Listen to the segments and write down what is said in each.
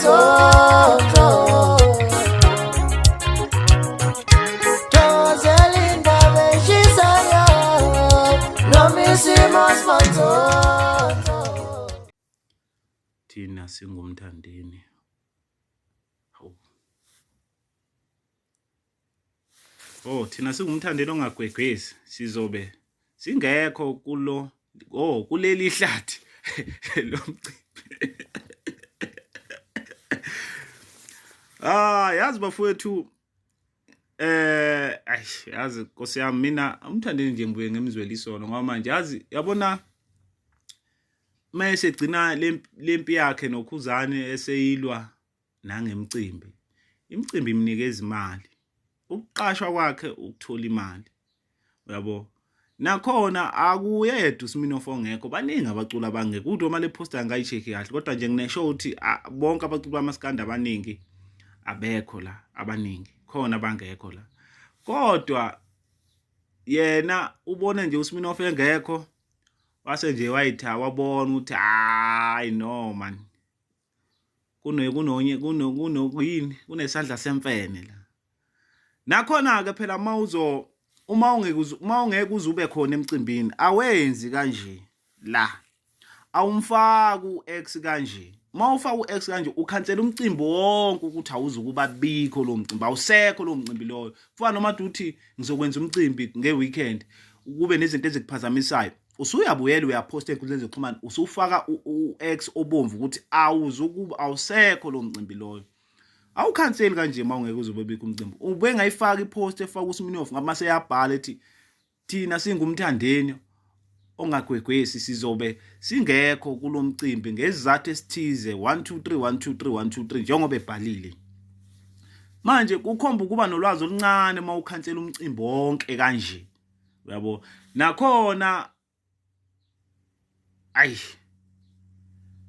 Manzonzo. Thokozela indaba eshisayo noma isimo simanzonzo. Thina singuMthandeni. Hawu. Oh, thina singuMthandeni ongagwegwesi sizobe singekho kulo oh kuleli hlathi lomcimbi. Ah, yazi bafowethu ay yazi Nkosi yami mina uMthandeni nje ngibuye ngimzwele isono ngoba manje yazi yabona mase egcina lempi yakhe noKhuzane eseyilwa nangemcimbi. Imicimbi imnikeza imali. Ukuqashwa kwakhe ukuthola imali. Uyabo? Nakhona akuyedwa uSminoff ongekho, baningi abaculi abangekho. Ukuthi uma le poster angayi-check kahle, kodwa nje nginesho ukuthi bonke abaculi bamaskandi abaningi abekho la, abaningi. Khona abangekho la. Kodwa yena ubone nje uSminoff engekho wase nje wayitha wabona ukuthi hayi no man kune kunonye kuno kuno yini kunesandla semfene la nakhona ke phela mawuzo uma ungeke uma ungeke uze ube khona emcimbini awenzi kanje la awumfaki u-X kanje uma ufaka u-X kanje ukhansela umcimbi wonke ukuthi awuzukuba bikho lowo mcimbi awusekho lowo mcimbi loyo kufana noma uthi ngizokwenza umcimbi nge-weekend kube nezinto ezikuphazamisayo usuyabuyela uyaphosta enkundleni zokuxhumana usufaka u-X obomvu ukuthi awuzukuba awusekho lo mcimbi loyo awukhanseli kanje uma ungeke uzobe bikho umcimbi ubengayifaka ipost efaka uSminoff ngaba seyabhala ethi thina singumthandeni ongagwegwesi sizobe singekho kulomcimbi ngesizathu esithize 1 2 3 1 2 3 1 2 3 njengoba ebhalile manje kukhomba ukuba nolwazi oluncane uma ukhansela umcimbi wonke kanje uyabo nakhona ayi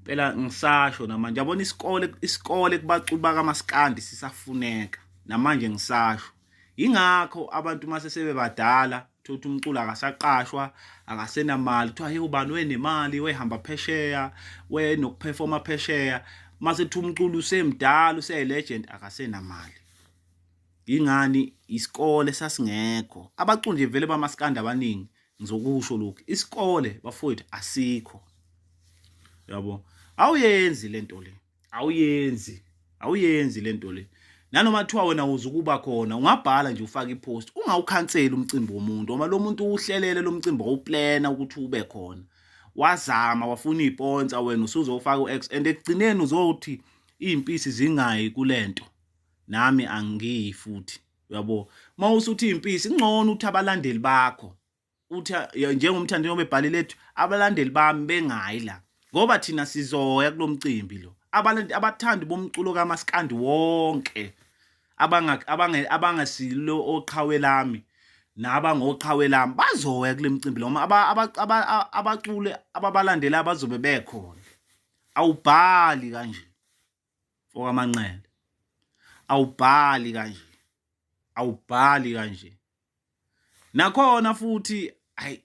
phela ngisasho namanje yabona isikole isikole kubaculi bakamaskandi sisafuneka namanje ngisasho ingakho abantu mase sebebadala thothi umculo akasaqashwa akasenamali kuthiwa hey ubani wenemali wehamba phesheya wenokuperforma phesheya mase kuthiwa umculo usemdala useyi-legend akasenamali Yingani isikole sasingekho. Abaculi nje vele bamaskandi abaningi ngizokusho lokhu. Isikole bafowethu asikho. Yabo. Awuyenzi lento le. Awuyenzi. Awuyenzi lento le. Nanoma kuthiwa wena uzukuba khona ungabhala nje ufake ipost ungawukhanseli umcimbi womuntu ngoba lo muntu uhlelele lo mcimbi wawuplana ukuthi ube khona. Wazama wafuna iponsa wena usuzofaka u-X and ekugcineni uzothi izimpisi zingayi kulento. Nami angiyi futhi uyabo uma usuthi impisi kungcono ukuthi abalandeli bakho uthi njengomthandi njengoba ebhalile ethi abalandeli bami bengayi la ngoba thina sizoya kulomcimbi lo abalandeli abathandi bomculo kamaskandi wonke abanga abange abangasilo oqhawe lami nabangoqhawe lami bazoya kule mcimbi lo abacule ababalandela bazobe bekhona awubhali kanje Mfokamanqele awubhali kanje awubhali kanje nakhona futhi ayi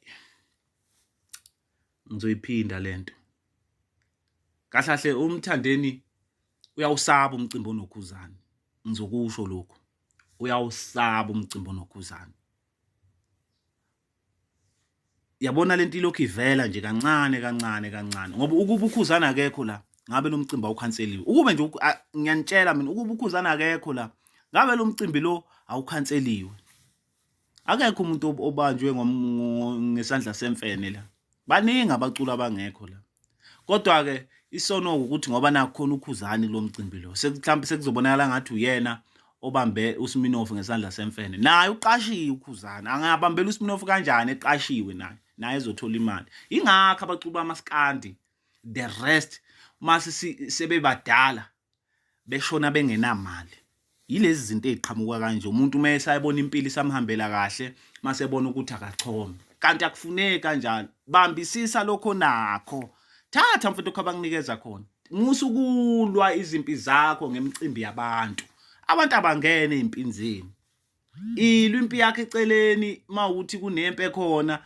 ngizoyiphinda lento kahle kahle umthandeni uyawusaba umcimbi onokhuzane ngizokusho lokhu uyawusaba umcimbi onokhuzane Yabona lento ilokhu ivela nje kancane kancane kancane ngoba ukuba uKhuzani akekho la ngabe lo mcimbi awukhanseliwe. Ukube nje ngiyanitshela mina ukuba uKhuzani akekho la ngabe lo mcimbi lo awukhanseliwe. Akekho umuntu obanjwe ngesandla semfene la. Baningi abaculi abangekho la. Kodwa-ke isono ukuthi ngoba nakukhona uKhuzani kulo mcimbi lo mhlawumbe sekuzobonakala ngathi uyena obambe uSminoff ngesandla semfene. Naye uqashiwe uKhuzani, angabambela uSminoff kanjani eqashiwe naye, naye ezothola imali. Ingakho abaculi bamaskandi the rest mase sebebadala beshona bengenamali. Yilezi zinto eziqhamuka kanje umuntu uma esayibona impilo isamhambela kahle mase ebona ukuthi akachome. Kanti akufuneki kanjalo. Bambisisa lokho nakho. Thatha mfethu lokho abakunikeza khona. Musa ukulwa izimpi zakho ngemicimbi yabantu. Abantu abangene ezimpini zenu. Ilwa impi yakho eceleni mawukuthi kunempi ekhona.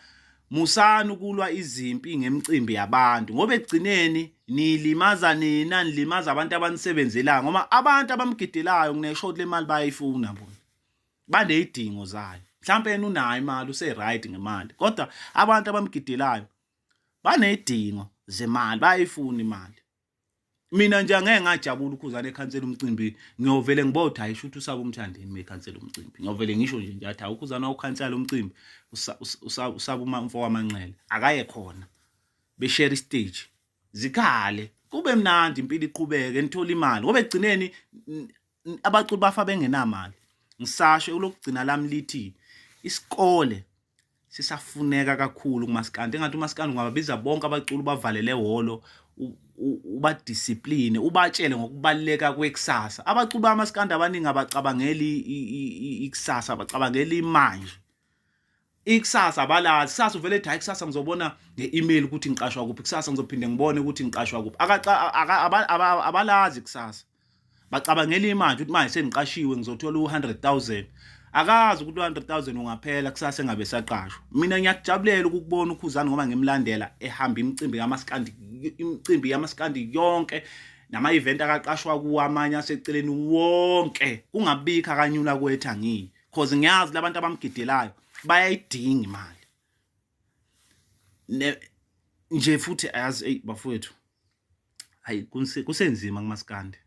Musani ukulwa izimpi ngemicimbi yabantu ngoba ekugcineni nilimaza nina, nilimaza abantu abanisebenzelayo ngoba abantu abamgidelayo nginesho le mali bayayifuna bona. Banezidingo zayo. Mhlawumbe yena unayo imali use right ngemali kodwa abantu abamgidelayo banezidingo zemali bayayifuna imali. Mina nje angeke ngajabula uKhuzani ekhansela umcimbi, ngiyovele ngibotha hayi shuthi usaba uMthandeni uma ekhansela umcimbi. Ngiyovele ngisho nje nje athi uKhuzani awukhansela umcimbi usaba umfo waManqele akaye khona beshare istage zikhale kube mnandi impilo iqhubeke nithole imali ngoba ekugcineni abaculi bafa bengenamali. Ngisasho elokugcina lami lithi isikole sisafuneka kakhulu kumaskandi. Engathi umaskandi ungababiza bonke abaculi ubavalele ehholo ubadisipline ubatshele ngokubaluleka kwekusasa. Abaculi bamaskandi abaningi abacabangeli ikusasa, abacabangeli imanje. Ikusasa abalazi. Kusasa uvele ethi hayi kusasa ngizobona nge-email ukuthi ngiqashwa kuphi, kusasa ngizophinde ngibone ukuthi ngiqashwa kuphi. Abalazi kusasa. Bacabangela imanje ukuthi manje sengiqashiwe ngizothola u-100,000. Akazi ukuthi u-100,000 ungaphela kusasa engabe esaqashwa. Mina ngiyakujabulela ukukubona uKhuzani ngoba ngimlandela ehamba imicimbi kamaskandi, imicimbi yamaskandi yonke nama-event akaqashwa kuwo amanye aseceleni wonke kungabikho akanyula kwethu angiyi. Cause ngiyazi labantu abamgidelayo bayayidinga imali. Nje futhi ayazi ey bafowethu. Hayi kusenzima kumaskandi.